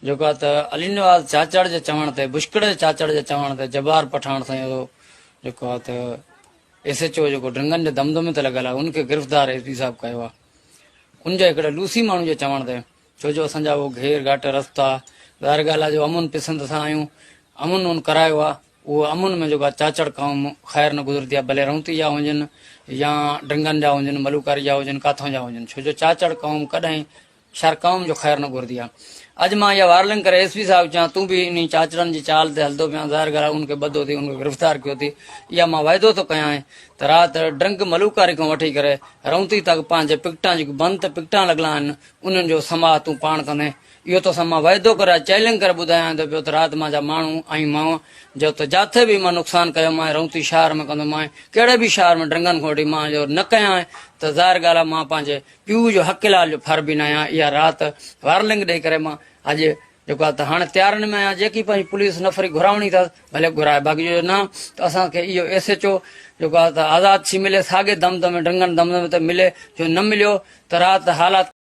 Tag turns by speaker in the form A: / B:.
A: جيڪو آ ته علي نواز چاچڙ جي چوڻ تي بشڪڙ جي چاچڙ جي چوڻ تي جبار پٺاڻ سائين اهو جيڪو آ ته ايس ايچ او جيڪو ڊرنگن جي دمدمي تي لڳل آ ان کي گرفتار ايس پي صاحب ڪيو آ ان جي هڪڙي لوسي ماڻهو جي چوڻ تي ڇو جو اسان جا اهو گهير گهاٽ رستا ظاهر ڳالهه آ جو امن پسند اسان آهيون امن ان ڪرايو آ اهو امن ۾ جيڪو آ چاچڙ قوم خير نه گذرندي آ ڀلي رونتي جا هجن يا ڊرنگن جا هجن ملوڪاري جا هجن ڪاٿون جا هجن ڇو جو چاچڙ قوم ڪڏهن شر قوم جو خير نه گهرندي آ. اڄ مان اها وارلنگ ڪري ايس پي صاحب کي چيان تون به انهي چاچڙن جي چال تي هلندو پيو آن ظاهر ڳالهه آ ان کي ٻڌو ٿي ان کي گرفتار ڪيو ٿي اها مان وعدو ٿو ڪيانء ته رات ڊرنگ ملوڪاري کان وٺي ڪري رونتي تڪ پنهنجي پڪٽان جيڪي بند ته پڪٽان لڳل آهن انهن جو سماء تون پاڻ ڪندين اهو توسان مان وعدو ڪري اڄ چئلينج ڪري ٻڌايان ٿو پيو ته رات مان جا ماڻهو ۽ مان جو ته جاٿي به مان نقصان ڪيو مانء رونتي شهر ۾ ڪندو مانء ڪهڙي به شهر ۾ ڊرنگن کان وٺي مان جو نه ڪيانء ته ظاهر ڳالهه آ مان پنهنجي پيء جو حق لال جو ڦر به ناهيان اها رات وارلنگ ڏئي ڪري مان اڄ جيڪو آهي ته هاڻي تيارن ۾ آهيان جيڪي پنهنجي پوليس نفري گهراوڻي اٿس ڀلي گهرائي باقي جو نه ته اسان کي اهو ايس ايچ او جيڪو آهي ته آزاد ٿي ملي ساڳي دم دم ڊنگن دم دم تي ملي جو نه مليو ته رات حالات.